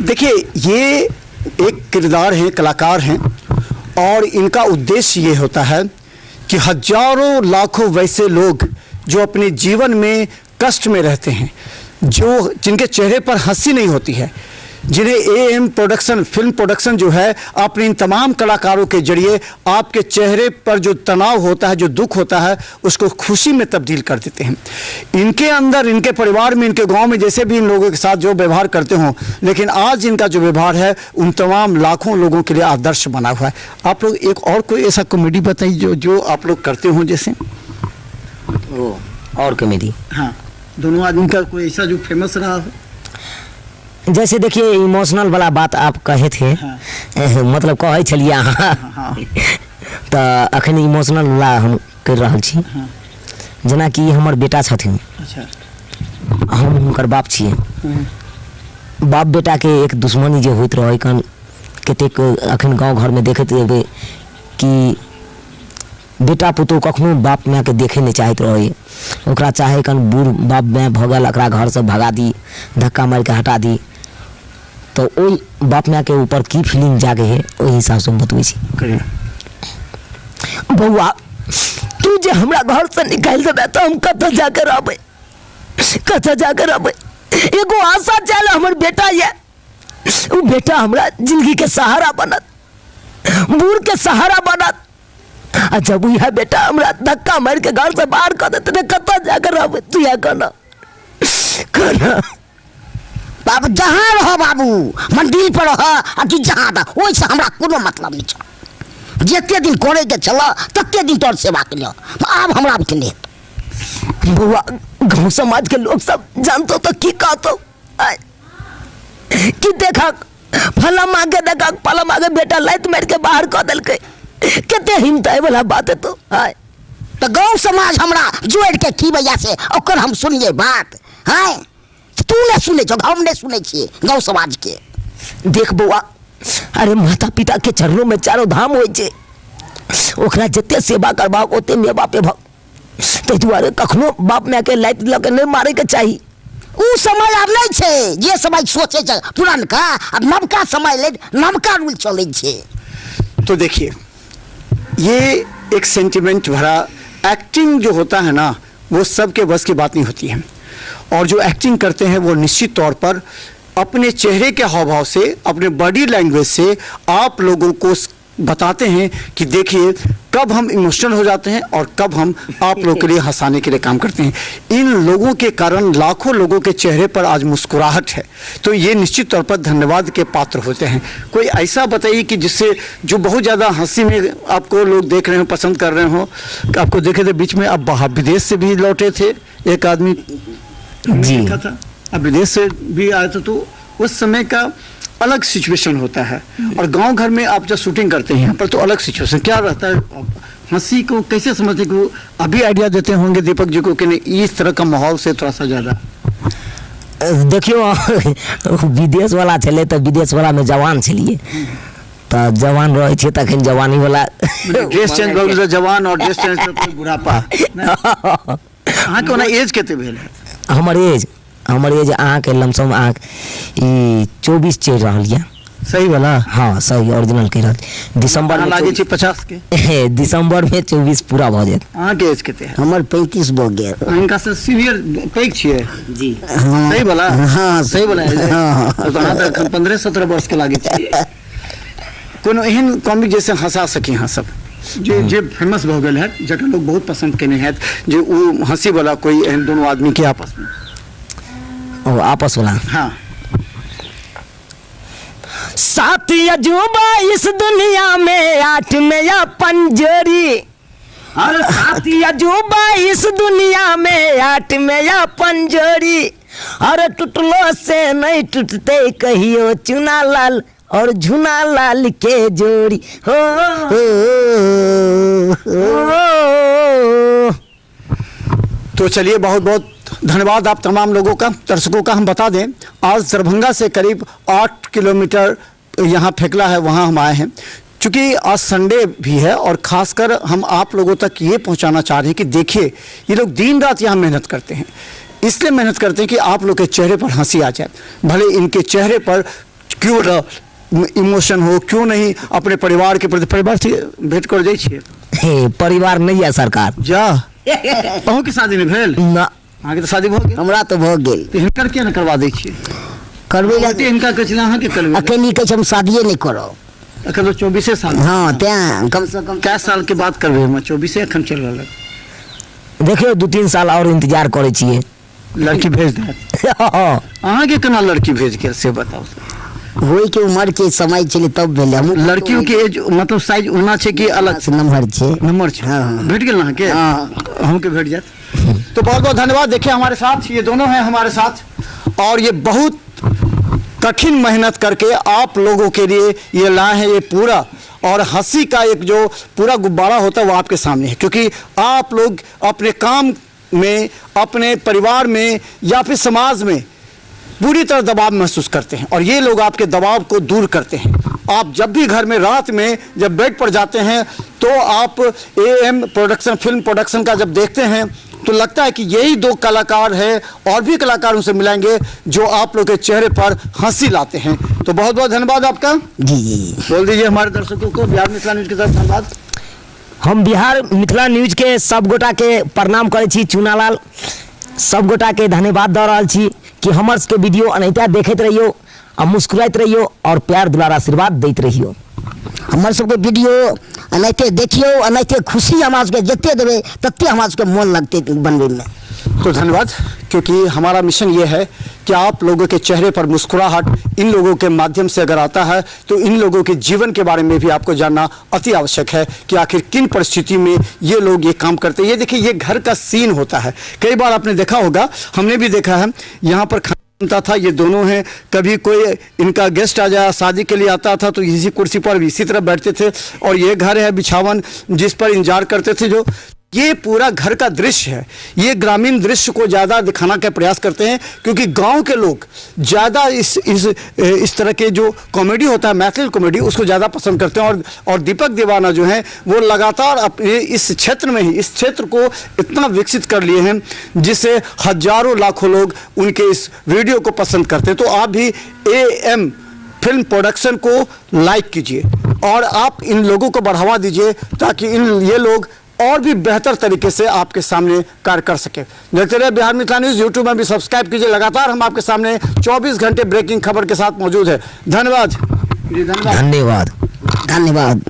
देखिए, ये एक किरदार हैं, कलाकार हैं और इनका उद्देश्य ये होता है कि हजारों लाखों वैसे लोग जो अपने जीवन में कष्ट में रहते हैं, जो जिनके चेहरे पर हंसी नहीं होती है, जिन्हें A M production film production जो है अपने इन तमाम कलाकारों के जरिए आपके चेहरे पर जो तनाव होता है, जो दुख होता है, उसको खुशी में तब्दील कर देते हैं। इनके अंदर, इनके परिवार में, इनके गांव में जैसे भी इन लोगों के साथ जो व्यवहार करते हों, लेकिन आज इनका जो व्यवहार है उन तमाम लाखों लोगों के लिए आदर्श बना हुआ है। आप लोग एक और कोई ऐसा कॉमेडी बताइए जो जो आप लोग करते हो जैसे। ओ और कॉमेडी? हाँ, दोनों आदमी का कोई ऐसा जो फेमस रहा हो। जैसे देखिए, इमोशनल वाला बात आप कहे थे। हाँ। मतलब कहै छलियै अहाँ। तऽ अखन इमोशनल वाला हम करि रहल छी। हाँ। जेनाकि हमर बेटा छथिन। हम हुनकर बाप छियै। बाप बेटाके एक दुश्मनी जे होइत रहै कन कतेक अखन गाँव घरमे देखैत हेबै कि बेटा पुतोहु कखनो बाप मायके देखै नहि चाहैत रहै। ओकरा चाहै कन बूढ़ बाप माय भऽ गेल, एकरा घरसँ भगा दी, धक्का मारिके हटा दी। तऽ ओहि बाप मायके ऊपर की फीलिंग जागे है, ओहि हिसाबसँ हम बतबै छी। करिए। बौआ, तू जे हमरा घरसँ निकालि देबै तऽ हम कतऽ जाके रहबै? कतऽ जाके रहबै? एगो आशा चल हमर बेटा यऽ, ओ बेटा हमरा जिंदगीके सहारा बनत, बूढ़के सहारा बनत। आ जब इएह बेटा हमरा धक्का मारि के घर से बाहर कऽ देतै तऽ कतऽ जाके रहबै? तू इएह कहना कहना। बाबू, जहाँ रह बाबू, मंदिर पर रह आ कि जहाँ रह, ओहिसँ हमरा कोनो मतलब नहि छल। जते दिन करैके छल तते दिन तोहर सेवा केलियौ, आब हमरा बुते नहि हेतौ। बौआ, गाँव समाज के लोग सब जानतो तऽ की कहतो? आय, कि देखक फलामा के, देखक फलामा के बेटा लात मारि के बाहर कऽ देलकै। कते हिम्मत आइ वाला बात हेतौ आय? तऽ गाँव समाज हमरा जोड़ि के की भैया से ओकर हम सुनिए बात हैं? तू नहि सुनै छौ, हम नहि सुनै छियै गाँव समाज के। देख बौआ, अरे माता पिता के चरणों में चारो धाम होइ छै। ओकरा जते सेवा करबाक ओते मेवा पेबहक। ताहि दुआरे कखनो बाप मायके लाति लऽ के नहि मारैके चाही। ओ समय आब नहि छै जे समय सोचै छै पुरनका। आब नवका समय ले नवका रूल चलै छै। तो देखिए, ये एक सेंटिमेंट भरा एक्टिंग जो होता है ना, वो सबके बस की बात नहीं होती है और जो एक्टिंग करते हैं वो निश्चित तौर पर अपने चेहरे के हाव भाव से, अपने बॉडी लैंग्वेज से आप लोगों को बताते हैं कि देखिए कब हम इमोशनल हो जाते हैं और कब हम आप लोग के लिए हंसाने के लिए काम करते हैं। इन लोगों के कारण लाखों लोगों के चेहरे पर आज मुस्कुराहट है, तो ये निश्चित तौर पर धन्यवाद के पात्र होते हैं। कोई ऐसा बताइए कि जिससे जो बहुत ज़्यादा हंसी में आपको लोग देख रहे हो, पसंद कर रहे हो। आपको देखे थे बीच में, आप बाहर विदेश से भी लौटे थे, एक आदमी जी। देखा था, अब विदेश से भी आए थे, तो उस समय का अलग सिचुएशन होता है और गांव घर में आप जब शूटिंग करते हैं यहाँ पर तो अलग सिचुएशन क्या रहता है? आप हंसी को कैसे समझते कि वो अभी आइडिया देते होंगे दीपक जी को कि नहीं, इस तरह का माहौल से थोड़ा सा ज़्यादा? देखियौ, विदेश वाला छलै तऽ विदेश वाला मे जवान छलियै, तऽ जवान रहै छै तखन जवानी वाला। ड्रेस चेंज भऽ गेल तऽ जवान और ड्रेस चेंज तऽ बुढ़ापा। अहाँके ओना एज कते भेल है? हमर एज अहाँके लमसम अहाँके ई 24 चलि रहल यऽ। सही वाला? हँ, सही, ओरिजिनल कहि रहल छी। दिसंबर अहाँ मे लागै छै 50 के। दिसंबर मे 24 पूरा भऽ जायत। अहाँके एज कते है? हमर 35 भऽ गेल। अहाँ हिनका से सीनियर पैघ छियै? जी। सही वाला? हाँ। सही वाला है। हाँ। तऽ अहाँ तऽ एखन 15-17 वर्ष के लागै छियै। कोनो एहन कॉमिक जैसे हंसा सकी अहाँ सब, जे जे फेमस भऽ गेल हैत, जकर लोग बहुत पसंद केने हैत, जे ओ हंसी वाला कोई एहन दोनों आदमी के आपस में। ओ आपस वाला? हाँ। सात अजूबा इस दुनिया में, आठ में अपन जोड़ी। और सात अजूबा इस दुनिया में, आठ में अपन जोड़ी। और टुटलो से नहीं टूटते कहियो चुना लाल और झुना लाल के जोड़ी हो, हो। तो चलिए, बहुत बहुत धन्यवाद आप तमाम लोगों का, दर्शकों का। हम बता दें, आज दरभंगा से करीब 8 किलोमीटर यहाँ फेकला है, वहाँ हम आए हैं। चूँकि आज संडे भी है और ख़ासकर हम आप लोगों तक ये पहुँचाना चाह रहे हैं कि देखिए, ये लोग दिन रात यहाँ मेहनत करते हैं। इसलिए मेहनत करते हैं कि आप लोग के चेहरे पर हंसी आ जाए, भले इनके चेहरे पर क्यों न इमोशन हो, क्यों नहीं अपने परिवार के प्रति? परिवार से भेंट कर जाइ छियै? हे परिवार नहि यऽ सरकार। जा, अहूँके शादी नहि भेल? ना। अहाँके तऽ शादी भऽ गेल। हमरा तऽ भऽ गेल। तऽ हिनकर किया नहि करवा दै छियै? करबै लए हिनका कहै छलै अहाँके करबै। अखन ई कहै छै हम शादिए नहि करब। एखन तऽ 24 साल। हँ, तेँ कमसँ कम कए साल के बाद करबै? हम 24 एखन चलि रहल है। देखियौ, 2-3 साल आओर इंतजार करै छियै। लड़की भेज देत? हँ। अहाँके केना लड़की भेज गेल से बताउ। होइके उमर के समय छलै तब भेलै। हमहूँ लड़कियों के एज मतलब साइज ओना छै कि अलग? से नम्हर छै। नंबर छै? हाँ। भेट गेल अहाँके? हाँ। अहूँके भेट जायत। तो बहुत बहुत धन्यवाद। देखिए हमारे साथ ये दोनों हैं हमारे साथ और ये बहुत कठिन मेहनत करके आप लोगों के लिए ये लाए हैं ये पूरा, और हंसी का एक जो पूरा गुब्बारा होता है वो आपके सामने है, क्योंकि आप लोग अपने काम में, अपने परिवार में या फिर समाज में पूरी तरह दबाव महसूस करते हैं और ये लोग आपके दबाव को दूर करते हैं। आप जब भी घर में रात में जब बेड पर जाते हैं तो आप A M production film production का जब देखते हैं तो लगता है कि यही दो कलाकार हैं, और भी कलाकार उनसे मिलाएंगे जो आप लोग के चेहरे पर हंसी लाते हैं। तो बहुत बहुत धन्यवाद आपका। जी जी जी। बोल दीजिए हमारे दर्शकों को बिहार मिथिला न्यूज के तरफ धन्यवाद। हम बिहार मिथिला न्यूज के सब गोटा के प्रणाम करै छी। चुनालाल सब गोटा के धन्यवाद दऽ रहल छी कि हमर सबके वीडियो एनाहिते देखैत रहियौ आ मुस्कुराइत रहियौ और प्यार दुलार आशीर्वाद दैत रहियौ। हमर सबके वीडियो एनाहिते देखियौ, एनाहिते खुशी हमरा सबके जते देबै तते हमरा सबके मोन लगतै बनबैमे। तो धन्यवाद, क्योंकि हमारा मिशन ये है कि आप लोगों के चेहरे पर मुस्कुराहट इन लोगों के माध्यम से अगर आता है तो इन लोगों के जीवन के बारे में भी आपको जानना अति आवश्यक है कि आखिर किन परिस्थिति में ये लोग ये काम करते हैं। ये देखिए, ये घर का सीन होता है। कई बार आपने देखा होगा, हमने भी देखा है, यहाँ पर खाना बनता था, ये दोनों हैं। कभी कोई इनका गेस्ट आ जाए, शादी के लिए आता था तो इसी कुर्सी पर भी इसी तरह बैठते थे। और ये घर है बिछावन जिस पर इंतजार करते थे। जो ये पूरा घर का दृश्य है, ये ग्रामीण दृश्य को ज़्यादा दिखाना का प्रयास करते हैं, क्योंकि गांव के लोग ज़्यादा इस इस इस तरह के जो कॉमेडी होता है, मैथिली कॉमेडी, उसको ज़्यादा पसंद करते हैं। और दीपक दीवाना जो हैं वो लगातार अपने इस क्षेत्र में ही इस क्षेत्र को इतना विकसित कर लिए हैं जिससे हजारों लाखों लोग उनके इस वीडियो को पसंद करते हैं। तो आप भी ए एम फिल्म प्रोडक्शन को लाइक कीजिए और आप इन लोगों को बढ़ावा दीजिए ताकि इन ये लोग और भी बेहतर तरीके से आपके सामने कार्य कर सके। देखते रहिए बिहार मिथिला न्यूज़। यूट्यूब में भी सब्सक्राइब कीजिए। लगातार हम आपके सामने 24 घंटे ब्रेकिंग खबर के साथ मौजूद है। धन्यवाद जी, धन्यवाद। धन्यवाद। धन्यवाद।